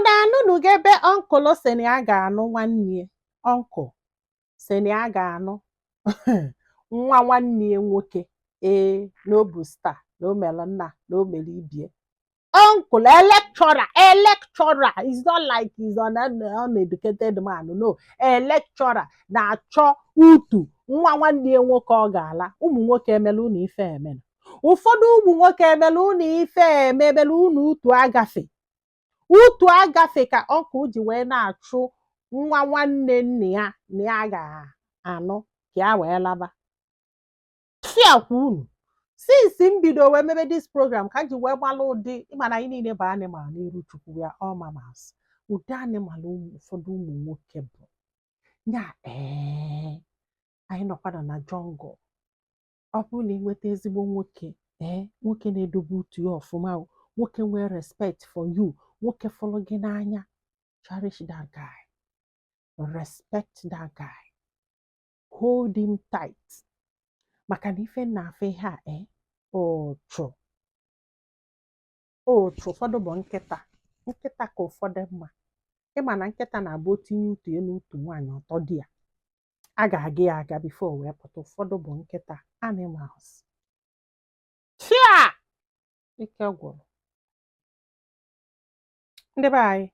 Unu anụnụgo ebe uncle sị na ya ga-anụ nwanne ya? Uncle sị na ya ga-anụ nwa nwanne ya nwoke. Ee, na o bụ star, na o mere nna, na o mere ibie. Uncle, a lecturer, a lecturer, it's not like he's an uneducated man, no, a lecturer na-achọ utu nwa nwanne ya nwoke ọ ga-ala. Ụmụ nwoke emela unu ife emena. Ụfọdụ ụmụ nwoke emela unu ife eme, emela unu utu agafe, utu agafe, ka uncle ji wee na-achụ nwa nwanne nna ya na ya ga-anụ ka ya wee laba fiakwa unu. Since m bido wee mebe this program ka m ji wee gbalụ ụdị ịma na anyị niile bụ animal n'iru Chukwu ya, all mammals. Ụdị animal ụfọdụ ụmụ nwoke bụ ya. Ee, anyị nọkwana na jungle. Ọ bụrụ na ị nweta ezigbo nwoke, ee, nwoke na-edobe utu ya ọfụma o, nwoke nwee respect for you, nwoke fụrụ gị n'anya, cherish that guy, respect that guy, hold him tight, maka na ife na-afụ ihe a, ee, ụchụ ụchụ. Ụfọdụ bụ nkịta, nkịta ka ụfọdụ mma. Ịma na nkịta na-abụ o tinye utu ya n'utu nwaanyị, ọtọ di ya a ga-aga ya aga before wee pụta. Ụfọdụ bụ nkịta, animals. Fia ike gwụrụ. Ndị be anyị,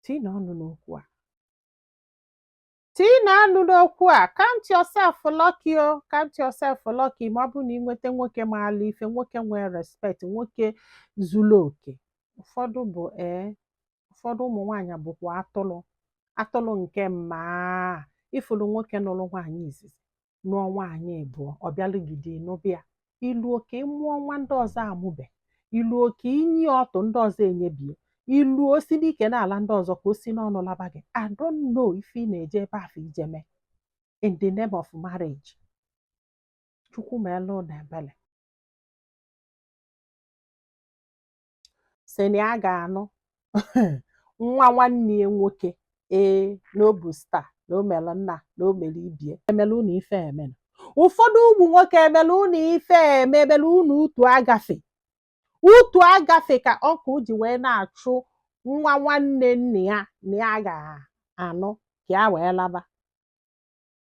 tinye ọnụ n'okwu a, tinye ọnụ n'okwu a. Count yourself lucky o, count yourself lucky ma ọ bụrụ na ị nweta nwoke maala ife, nwoke nwee respect, nwoke zuru oke. Ụfọdụ bụ, ee, ụfọdụ ụmụ nwaanyị bụkwa atụrụ, atụrụ nke mmaa. Ifuru nwoke nụrụ nwaanyị izizi, nụọ nwaanyị ịbụọ, ọ bịalụgide nụbịa ilu oke, ịmụọ nwa ndị ọzọ amụbe, ilu oke, inyi ọtụ ndị ọzọ enyebie, ilu osi n'ike n'ala ndị ọzọ ka o si n'ọnụ laba gị. I don't know ife ị na-eje ebe afọ ije mee in the name of marriage. Chukwu meela ụnụ ebele. Sị na ya ga-anụ nwa nwanne ya nwoke. Ee, na o bụ star, na o mere nna, na o mere ibie. Emela unu ife emena. Ụfọdụ ụmụ nwoke emela unu ife eme, emela unu utu agafe, utu agafe, ka uncle ji wee na-achụ nwa nwanne nna ya na ya ga-anụ ka ya wee laba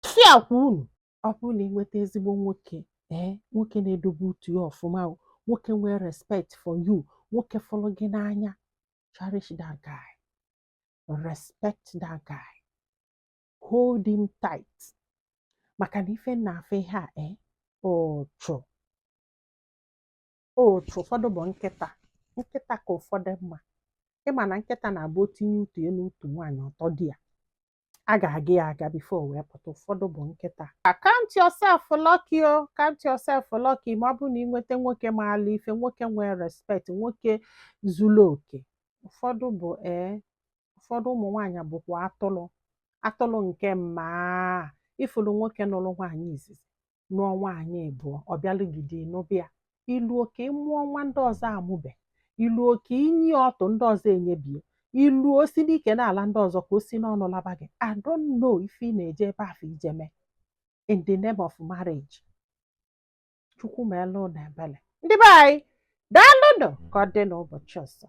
fiakwa unu. Ọ bụrụ na ị nweta ezigbo nwoke, ee, nwoke na-edobe utu ya ọfụma o, nwoke nwee respect for you, nwoke fụrụ gị n'anya, cherish that guy, respect that guy, hold him tight, maka na ife na-afụ ihe a, ee, ụchụ ụchụ. Ụfọdụ bụ nkịta, nkịta ka ụfọdụ mma. Ịma na nkịta na-abụ o tinye utu ya n'utu nwaanyị, ọtọ di ya a ga-aga ya aga before wee pụta. Ụfọdụ bụ nkịta. Count yourself lucky o, count yourself lucky ma ọ bụrụ na ị nweta nwoke maala ife, nwoke nwee respect, nwoke zuru oke. Ụfọdụ bụ, ee, ụfọdụ ụmụ nwaanyị bụkwa atụrụ, atụrụ nke mmaa. Ifuru nwoke nụrụ nwaanyị izizi, nụọ nwaanyị ịbụọ, ọ bịalụgide nụbịa ilu oke, ịmụọ nwa ndị ọzọ amụbe, ilu oke, inyi ọtụ ndị ọzọ enyebie, ilu osi n'ike n'ala ndị ọzọ ka o si n'ọnụ laba gị. I don't know ife ị na-eje ebe afọ ije mee in the name of marriage. Chukwu meela ụnụ ebele. Ndị be anyị, daalụnụ. Ka ọ dị n'ụbọchị ọzọ.